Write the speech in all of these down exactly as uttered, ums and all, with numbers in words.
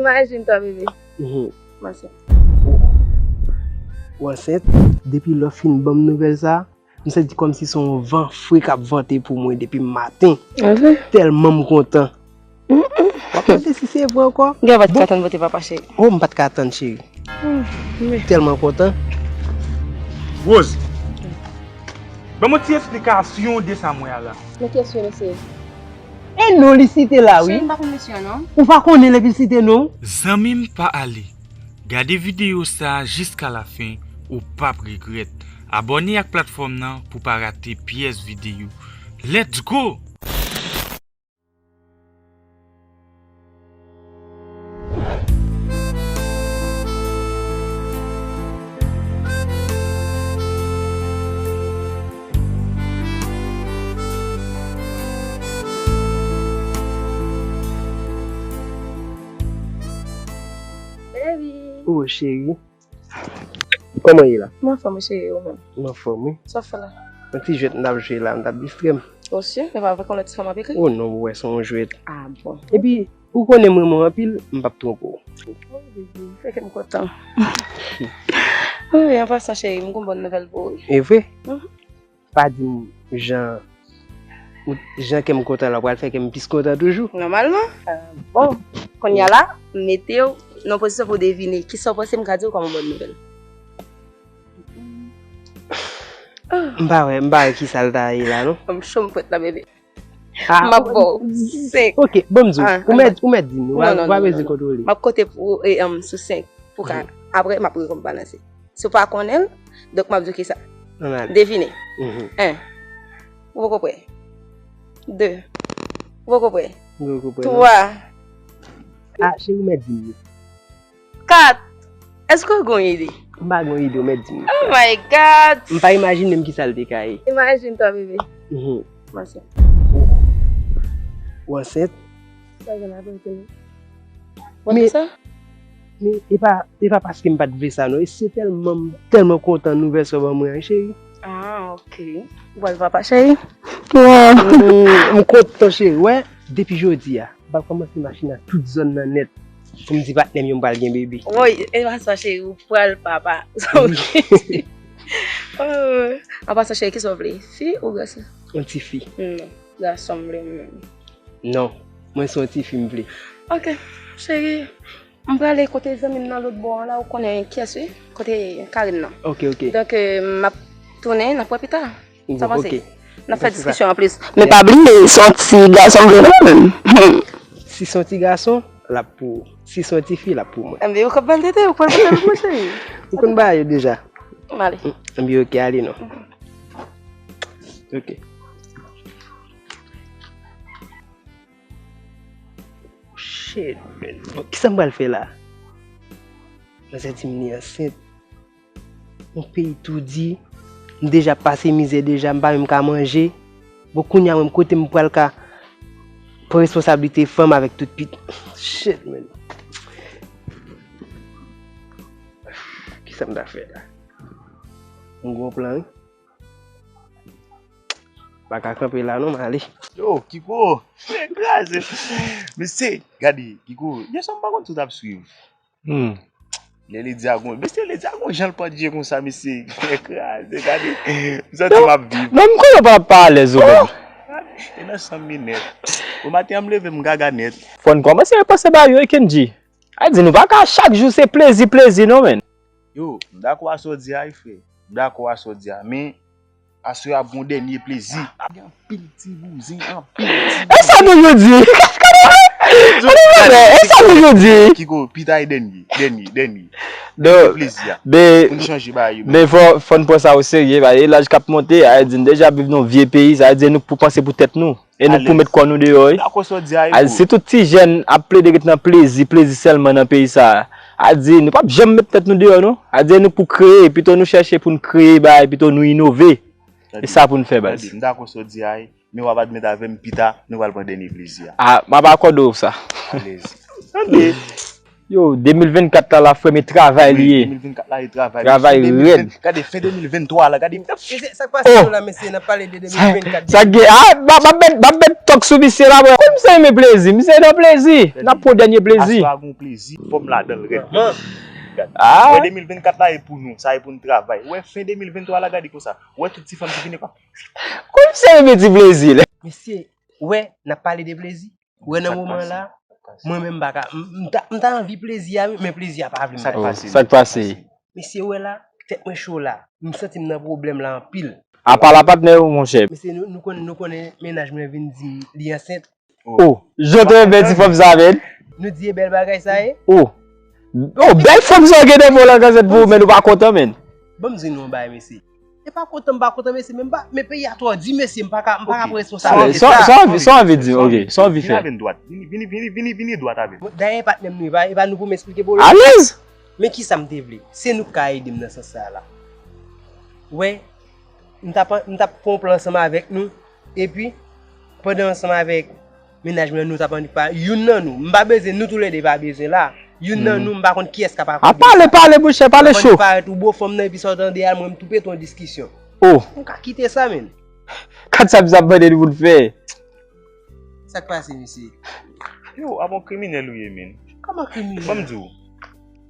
Imajine twa, bebe. Mhm. Mwen ansent. Ou ansent? Depi lè w fin ban m nouvèl sa, m santi kòmsi se yon van fre k ap vante pou mwen depi maten. Tèlman m kontan. W ap mande si se vre ankò? Gen pa t ka tann pou te papa cheri. Oh, m pa t ka tann, cheri. Tèlman kontan. Rose, ban m yon ti esplikasyon de sa m wè a la. Men kiyès yo, mesye? E non, li site la, wi. Cheri, m pa konn mesye a, non. Ou pa konnen l epi l site non? Zanmi m, pa ale. Gade videyo sa a jiska lafen, ou p ap regrèt. Abòne ak platfòm nan pou pa rate pyès videyo. Let's go! Baby. Oh, cheri. Kòman ye la? Mwen anfòm, wi, cheri, ou menm? Mwen anfòm, wi. Sa w ap fè la? Yon ti jwèt m t ap jwe la, m t ap distrè m. Osye, se pa avèk yon lòt ti fanm ap ekri? Oh non, m wè se yon jwèt. Ah bon. Epi, ou konnen m renmen w anpil, m p ap twonpe w. Oh, bebe, fè kè m kontan. Wi, an pasan, cheri, m gon bòn nouvèl pou ou. E vre? Mhm. Pa di m jan ou, jan kè m kontan la, w pral fè kè m plis kontan toujou. Nòmalman. Ah, bon, kounye a la, m mete w nan pozisyon pou w devine kisa w panse m ka di w kòm yon bòn nouvèl. M pa wè, m pa wè kisa l ta ye la, non. M cho, m prèt la, bebe. Ah, m ap ba w senk. Ok, ban m di w. Ah, ou mèt, ou mèt di m, ou pa, non, non, ou pa bezwen kontwole. M ap konte pou, e, em, sou senk pou ka. Mhm. Apre, m ap rekonbalanse. Si w pa konnen l, donk m ap di w kisa. Ann ale. Devine. Mhm. En. Ou poko prè. De. Ou poko prè. M poko prè, non. Twa. Ah, cheri, ou mèt di m li. Kat. Èske w gen yon ide? M pa gen yon ide, ou mèt di m. Oh my God! M pa imajine m kisa l te ka ye. Imajine twa, bebe. Mhm. Mwen ansent. Ou ansent? Sa gen la verite, non. Ou di sa? Men e pa, e pa paske m pa t vle sa, non. E se tèlman, m tèlman kontan nouvèl sa w ban mwen an, cheri. Ah, ok. Ou pral papa, cheri? Wow. Mm, m kontan, cheri. Wè, depi jodi a, m pral kòmanse mache nan tout zòn nan nèt pou m di patnè m yo m pral gen bebe. Woy, e pa sa, cheri, ou pral papa. Sa w vle di? Oh, an pasan, cheri, kisa w vle? Fi ou gason? Yon ti fi. Non, gason m vle, mwen menm. Non, mwen se yon ti fi m vle. Ok, cheri, m prale kote zanmi m nan lòt bò an la, ou konnen kiyès, wi? Kote Karine nan. Ok, ok. Donk, euh, m ap tounen, n ap wè pita. Sa w panse? Ok. N ap fè diskisyon anplis. Men pa bliye, se yon ti gason m vle non, mwen menm. Si se yon ti gason, l ap pou ou. Si se yon ti fi, l ap pou mwen. Enben, ou k ap ba l tete, ou pral pran l pou mwen, cheri. Ou konn bagay yo deja. M ale. Enben, ok, ale non. Ok. Shit, man. Bon, kisa m pral fè la? Manzè di m li ansent. Yon peyi tou di. M deja pase mizè deja, m pa menm ka manje. Bon, kounye a menm kote m pral ka pran responsablite fanm avèk tout pit. Shit, man. Kisa m ta fè la? M gon plan, wi. Pa ka kanpe la non, m ale. Yo, Kiko, kraze. Mesye, gade, Kiko, yè swa m pa konn si w t ap swiv. Hmm. Lè Lady a gon, mesye, Lady a gon jan l pandye konsa, mesye. Kraze, gade. M santi m ap viv. Non, m konnen w pa, pa alèz ou menm. E nan san m li nèt. Bon maten an m leve m gaga nèt. Fò n kòmanse repanse bagay yo, wi, Kendji. A di nou pa ka chak jou se plezi, plezi non, menn. Yo, m dakò a sa w di a, wi, frè. M dakò a sa w di a, men aswè a ap gon dènye plezi. Gen anpil ti bouzen, anpil ti bouzen. E sa nou yo di? E sa nou yo di? Kiko, pita e dènye, dènye, dènye. Dènye plezi a. Pou n chanje bagay yo. Men fò, fò n pran sa o serye, paske laj k ap monte, a di n deja viv nan vye peyi, sa di nou k pou panse pou tèt nou. E nou pou met kò nou deyò, wi. Dakò sa w di a, wi. A di si tout ti jèn ap plede ret nan plezi, plezi sèlman nan peyi sa a, a di nou p ap janm met tèt nou deyò, non. A di nou pou kreye, pito nou chèche pou n kreye bagay, pito nou inove. E sa pou n fè, baz. M dakò sa w di a, wi. Men w ap admèt avè m pita, nou pral pran dènye plezi a. A, m ap akòde w sa. Alèz. Tande. Yo, de mil vennkat la, la, frè m, e travay li ye. De mil vennkat la, e travay. Travay rèd. Gade, fen de mil venntwa la, gade. Mesye, sa k pase nou la, mesye, n ap pale de de mil vennkat. Sa gen, ah, m ap, m ap met, m ap met tòk sou misye la, bro. Kòm misye renmen plezi, misye nan plezi. N ap pran dènye plezi. Aswè a gon plezi, fò m ladan l rèd. Ah. Wè de mil vennkat la, e pou nou, sa e pou n travay. Wè fen de mil venntwa la, gade konsa. Wè tout ti fanm ki vini, kwa. Kòm misye renmen ti plezi, la. Mesye, wè, n ap pale de plezi. Wè nan moman la, mwen menm m pa ka, m, m ta, m ta anvi plezi a wi, men plezi a pa vle m bay. Sa k pase? Sa k pase? Mesye, wè la, tèt mwen cho la. M santi m nan pwoblèm la anpil. Apa la patnè ou, monchè? Mesye, nou, nou konn, nou konnen mennaj mwen vin di m li ansent. Oh, jan te renmen ti fanm sa, men. Nou di e bèl bagay sa ye? Oh. Oh, bèl fanm sa w gen nan men w la, gazèt pou ou, men ou pa kontan, men. Ban m di nou yon bagay, mesye. E pa kontan, m pa kontan, mesye, men m pa, men peyi a twò di, mesye, m pa ka, m pa ka pran responsabilite sa. Sa w anvi, sa w anvi di, ok, sa w anvi fè. Vin avè n dwat. Vini, vini, vini, vini, vini dwat avè m. Dayè, e patnè m nou ye, pa, e pa nou pou m eksplike pwoblèm. Alèz! Men kisa m te vle? Se nou k ka ede m nan sans sa a la. Wè, m t ap, m t ap fè yon plan ansanm avèk nou, epi, pandan ansanm avèk mennaj mwen, nou t ap annik pa, youn nan nou, m pa bezwen, nou toulède pa bezwen la. Youn nan nou, m pa konn kiyès k ap akonpli sa. A, pale, pale, monchè, pale cho. Ou parèt ou bo fanm nan, epi sa w tande a, mwen m tou pete yon diskisyon. Oh. M ka kite sa, men. Gad sa misye ap mande nou pou n fè. Sa k pase, mesye? Yo, a bon kriminèl ou ye, men. Kòman kriminèl? Ban m di w,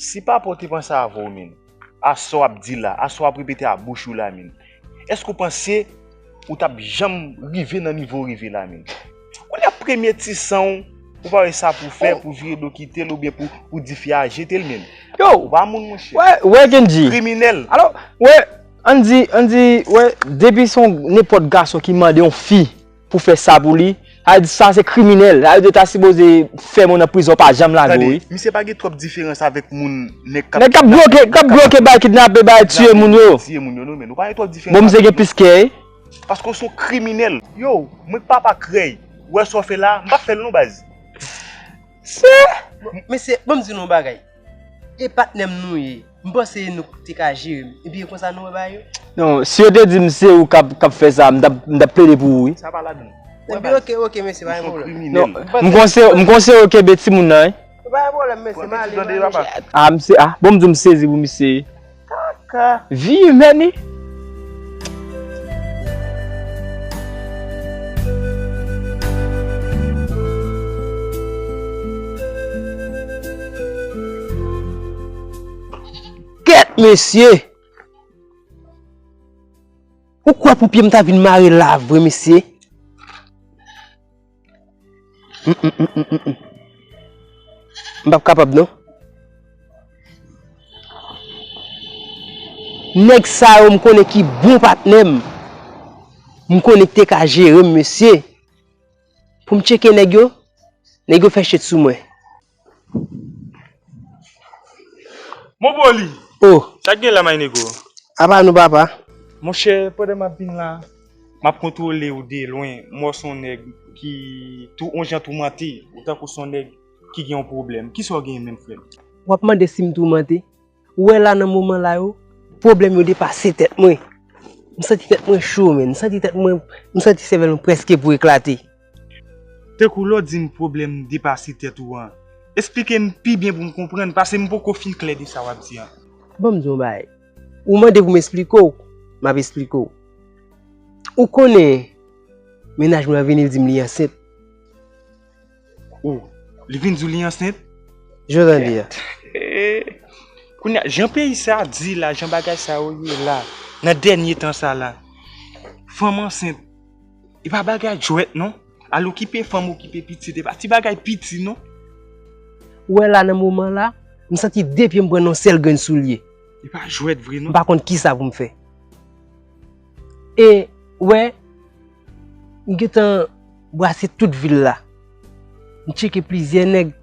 si papa w te panse avè w, men, a sa w ap di la, a sa w ap repete a bouch ou la, men, èske w panse ou t ap janm rive nan nivo w rive la, men? Kounye a premye ti san w, ou pa wè sa pou fè, pou vire do kite l oubyen pou, pou dife a jete l, men. Yo! Ou pa moun, monchè. Wè, wè, Kendji. Kriminèl. Alò, wè, ann di, ann di, wè, depi se yon nenpòt gason ki mande yon fi pou fè sa pou li, sa vle di sa se kriminèl. Sa vle di yo ta sipoze fèmen w nan prizon, pa janm lage w, wi. Tande, misye pa gen twòp diferans avèk moun, nèg k ap, nèg k ap bloke, k ap bloke bay kidnape, bay tiye moun yo. Tiye moun yo, non, men ou pa gen twòp diferans. Bon, misye gen plis kè, wi. Paske w se yon kriminèl. Yo, mwen k papa Krèy, ou wè sa w fè la, m p ap fè l non, baz. Se. Mesye, ban m di nou yon bagay. E patnè m nou ye. M panse nou te ka jere m. Epi e konsa nou wè bagay yo? Non, si yo te di m se ou k ap, k ap fè sa, m t ap, m t ap plede pou ou, wi. Sa pa ladan. Epi, ok, ok, mesye, pa gen pwoblèm. Non, m konseye, m konseye w kenbe timoun nan, wi. Pa gen pwoblèm, mesye, m ale, m ale. Ah, misye, ah, bon, m di w m sezi pou misye. Kaka. Vi imèn, wi. Kèt, mesye! Ou kwè pou pye m ta vin mare la vre, mesye? Mm, mm, mm, mm, mm, mm. M p ap kapab, non. Nèg sa yo, m konnen ki bon patnè m. M konnen ki te ka jere m, mesye. Pou m tcheke nèg yo, nèg yo fè chet sou mwen. Mon poli! Oh! Sa k gen la, my nego? Apa nou, papa? Monchè, pandan m ap vin la, m ap kontwole w de lwen, m wè w se yon nèg ki tou, yon jan toumante, ou tankou se yon nèg ki gen yon pwoblèm. Kisa w genyen menm, frè m? W ap mande si m toumante? Ou wè la nan moman la yo, pwoblèm yo depase tèt mwen. M santi tèt mwen cho, men. M santi tèt mwen, m santi sèvèl mwen prèske pou eklate. Tankou lè w di m pwoblèm depase tèt ou an, eksplike m pi byen pou m konprann, paske m poko fin klè de sa w ap di an. Ban m di w yon bagay. Ou mande pou m eksplike w, m ap eksplike w. Ou konnen, mennaj mwen an vini, l di m li ansent. Oh, li vin di w li ansent? Jan tande a. Kounye a, jan peyi sa di la, jan bagay sa yo ye la, nan dènye tan sa la, fanm ansent, e pa bagay jwèt non. Al okipe fanm, okipe pitit, e pa ti bagay piti non. Ou wè la nan moman la, m santi de pye m pran nan yon sèl grenn soulye. E pa jwèt vre non. M pa konn kisa pou m fè. E, wè, m gentan brase tout vil la. M tcheke plizyè nèg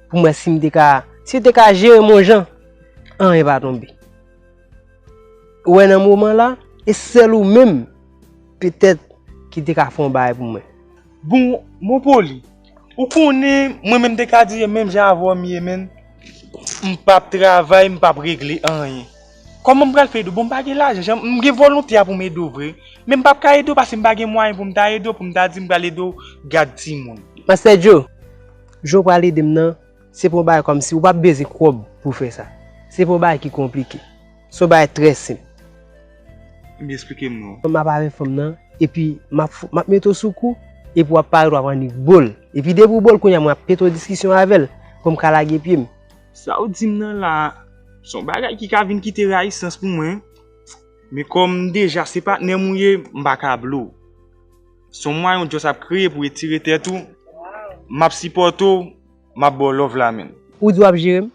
pou m wè si m te ka, si yo te ka jere m yon jan. Anyen pa tonbe. Wè nan moman la, e sèl ou menm, petèt, ki te ka fè yon bagay pou mwen. Bon, mon poli, ou konnen, mwen menm te ka di menm jan avè w m ye, men. M p ap travay, m p ap regle anyen. Kòman m pral fè ede w? Bon, m pa gen lajan, m gen volonte a pou m ede w vre. Men m p ap ka ede w paske m pa gen mwayen pou m ta ede w, pou m ta di m pral ede w gad timoun. Mastè Djo, jan w pral ede m nan, Se pa yon bagay kòmsi ou p ap bezwen kòb pou fè sa. Se pa yon bagay ki konplike. Se yon bagay trè senp. Ebyen, eksplike m non. M ap avè fanm nan, epi m ap, m ap mete w sou kou, epi w ap parèt w ap annik bo l. Epi depi w bo l kounye a, mwen ap pete w diskisyon avè l, pou m ka lage pye m. Sa w di m nan la, se yon bagay ki ka vin kite rayisans pou mwen. Men kòm deja se patnè m ou ye, m pa ka blo w. Se yon mwayen w just ap kreye pou etire tèt ou. M ap sipòte w, m ap ba w love la, menn. Ou di w ap jere m?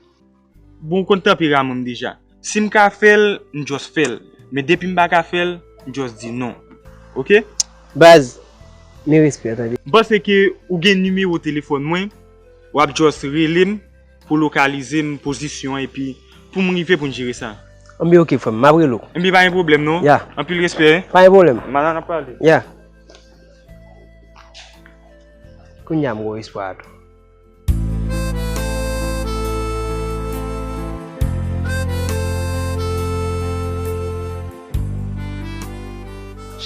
Bon, ou konn tanperaman m deja. Si m ka fè l, m just fè l. Men depi m pa ka fè l, m just di non. Oke? Baz, men respè, tande. M panse ke ou gen nimewo telefòn mwen, w ap just rele m pou lokalize m pozisyon an epi pou m rive pou n jere sa. Anben, oke, frè m, m ap rele w. Enben, pa gen pwoblèm, non. Ya. Anpil respè. Pa gen pwoblèm. M al, n ap pale. Ya. Kounye a, m gen espwa a tou.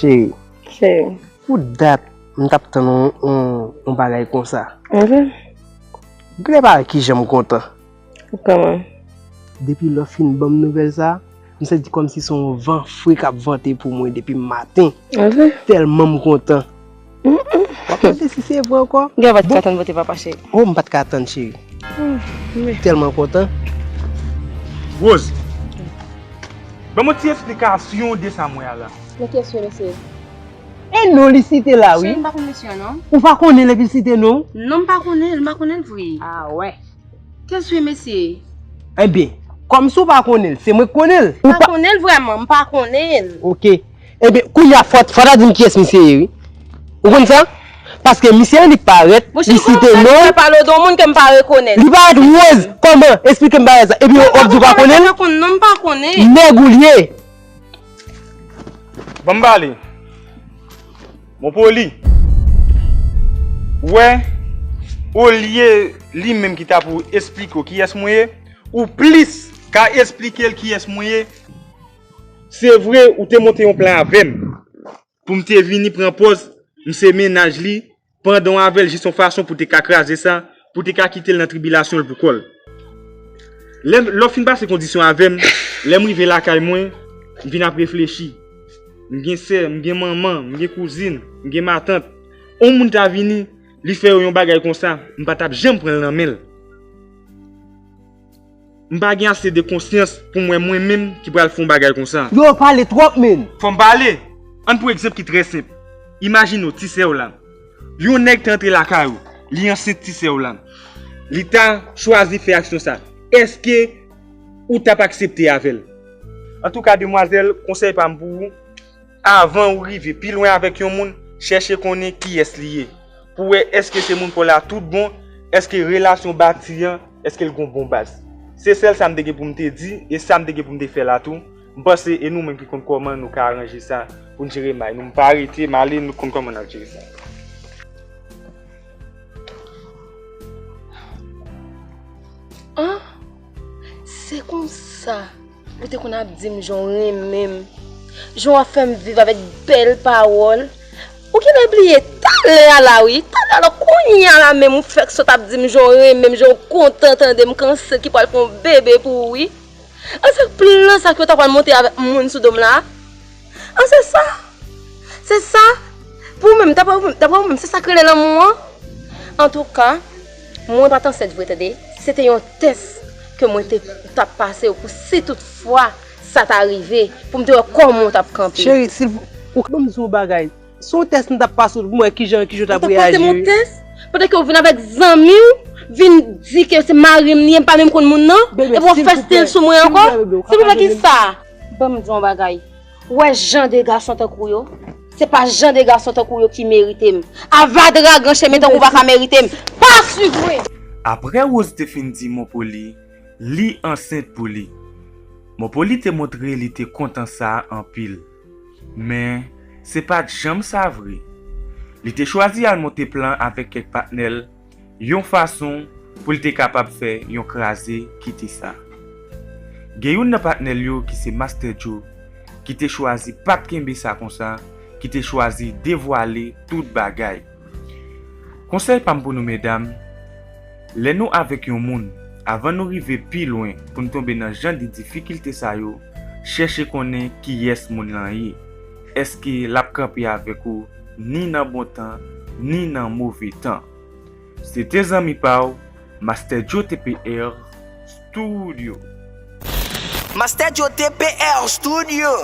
Cheri. Cheri. Pou dat, m t ap tann yon, yon, yon bagay konsa. Anfen. Gade pa kijan m kontan. Kòman? Depi lè w fin ban m nouvèl sa, m santi kòmsi se yon van fre k ap vante pou mwen depi maten. Anfen. Tèlman m kontan. W ap mande si se vre ankò. Gen pa t ka tann pou te papa cheri. Oh, m pa t ka tann, cheri. Tèlman kontan. Rose, ban m yon ti esplikasyon de sa m wè a la. Men kiyès wi, mesye? E non, li site la, wi. Cheri, m pa konn mesye a, non. Ou pa konnen l epi l site non? Non, m pa konnen l, m pa konnen l vre. Ah, wè. Kiyès wi, mesye? Ebyen, kòmsi w pa konnen l, se mwen k konnen l. M pa konnen l vrèman, m pa konnen l. Oke. Ebyen, kounye a, fò, fò ta di m kiyès misye ye, wi. Ou konn sa? Paske misye annik parèt, li site non. Monchè, kòman sa, ou pale de yon moun ke m pa rekonèt? Li parèt Rose, kòman? Esplike m bagay sa. Epi w ap di w pa konnen l? M pa konn non, m pa konnen. Nèg ou l ye. Ban m pale. Mon poli. Wè, olye li menm ki ta pou esplike w kiyès mwen ye, ou plis ka esplike l kiyès mwen ye. Se vre, ou te monte yon plan avè m pou m te vini pran pòz m se mennaj li, pandan w avè l jis yon fason pou te ka kraze sa, pou te ka kite l nan tribilasyon l pou kò l. Lè, lè w fin pase kondisyon avè m, lè m rive lakay mwen, m vin ap reflechi. M gen sè, m gen manman, m gen kouzin, m gen matant. On moun ta vini, li fè yo yon bagay konsa, m pa t ap janm pran l nan men l. M pa gen ase de konsyans pou m wè mwen menm ki pral fè yon bagay konsa. Yo pale twòp, menn. Fò m pale. Ann pran egzanp ki trè senp. Imajine w, ti sè w la. Yon nèg te antre lakay ou. Li ansent ti sè w la. Li ta chwazi fè aksyon sa. Èske ou t ap aksepte avè l? Antouka, demwazèl, konsèy pa m pou ou, avan ou rive pi lwen avèk yon moun, chèche konnen kiyès li ye. Pou wè èske se moun pa w la tout bon, èske relasyon w bati an, èske l gon bon baz. Se sèl sa m te gen pou m te di, e sa m te gen pou m te fè la tou. M panse e nou menm ki konn kòman nou ka aranje sa pou n jere may nou. M pa rete, m ale, nou konn kòman n ap jere sa. An? Se konsa ou te konn ap di m jan w renmen m, jan w ap fè m viv avèk bèl pawòl. Ou genlè bliye talè a la wi, talè a la, kounye a la menm ou fèk sot ap di m jan w renmen m, jan w kontan tande m kanse ki pral fè yon bebe pou ou wi. An se plan sa ke w ta pral monte avèk moun sou do m la? An se sa? Se sa? Pou ou menm, daprè ou menm, daprè ou menm, se sa k rele lanmou an? Antouka, mwen pa t ansent vre tande. Se te yon tès ke mwen te t ap pase w pou si tout fwa sa ta rive, pou m te wè kòman w t ap kanpe. Cheri, silvou, ou ka ban m di w yon bagay? Se yon tès m t ap pase w pou m wè kijan, kijan w t ap reyaji. Ou t ap pase m yon tès? Pandan ke w vin avèk zanmi w, vin di ke se mari m li ye, m pa menm konn moun nan, epi w ap fè stil sou mwen ankò? Silvouplè, kisa? Ban m di w yon bagay. Ou wè jan de gason tankou yo, se pa jan de gason tankou yo ki merite m. Avadra gran chemen tankou w pa ka merite m. Pa swiv mwen! Apre Rose te fin di Mon Poli li ansent pou li, Mon Poli te montre li te kontan sa anpil. Men, se pa t janm sa vre. Li te chwazi al monte plan avèk kèk patnè l yon fason pou l te kapab fè yon kraze kite sa. Gen youn nan patnè l yo ki se Master Joe, ki te chwazi pa t kenbe sa konsa, ki te chwazi devwale tout bagay. Konsèy pa m pou nou medam, Lè nou avèk yon moun, avan nou rive pi lwen pou n tonbe nan jan de difikilte sa yo, chèche konnen kiyès moun lan ye. Èske l ap kanpe avèk ou ni nan bon tan, ni nan move tan? Se te zanmi pa w, Master Joe T P R Studio. Master Joe T P R Studio.